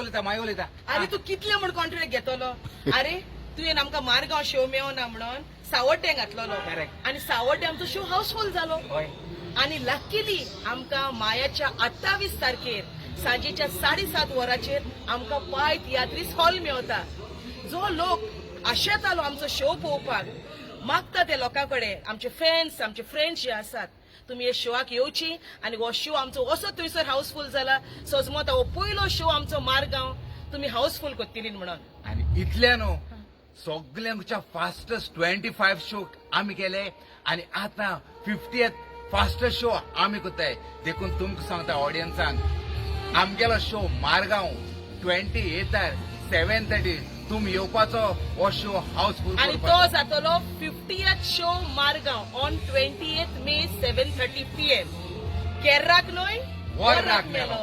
उलयता, मागीर उलयता. अरे, तू कितले म्हण कॉन्ट्रॅक्ट घेतलो? अरे, तुवें आमकां मारगांव शो मेवना म्हणून सावड्डें घातलेलो. Correct. आनी सावड्डे आमचो शो हाऊसफुल जालो. आनी लक्कीली आमकां मायाच्या 28 तारखेर सांजेच्या 7:30 वरांचेर आमकां पाय तियात्रीस हॉल मेवता. जो लोक आशेतालो आमचो शो पळोवपाक, मागता ते लोकां कडेन, आमचे फॅन्स, आमचे फ्रेंड्स जे आसात, तुमी हे शोआक येवची. आनी हो शो आमचो असो थंयसर हाऊसफुल जाला, सजमता हो पयलो शो आमचो मारगांव तुमी हाऊसफुल करतली म्हणून. आनी इतल्या न्हू, सगल्यांच्या फास्टस्ट 25 शो आमी केले आनी आतां 50th fastest show आमी करताय. देखून तुमकां सांगता ऑडियन्सांक, आमगेलो शो मारगांव 28आर 7:30 तुमी येवपाचो, हो शो हाऊसफुल. आणि तो जातलो 50th show Margao on 28 May 7:30 PM. केर्राक न्हय, वोर्राक मेलो.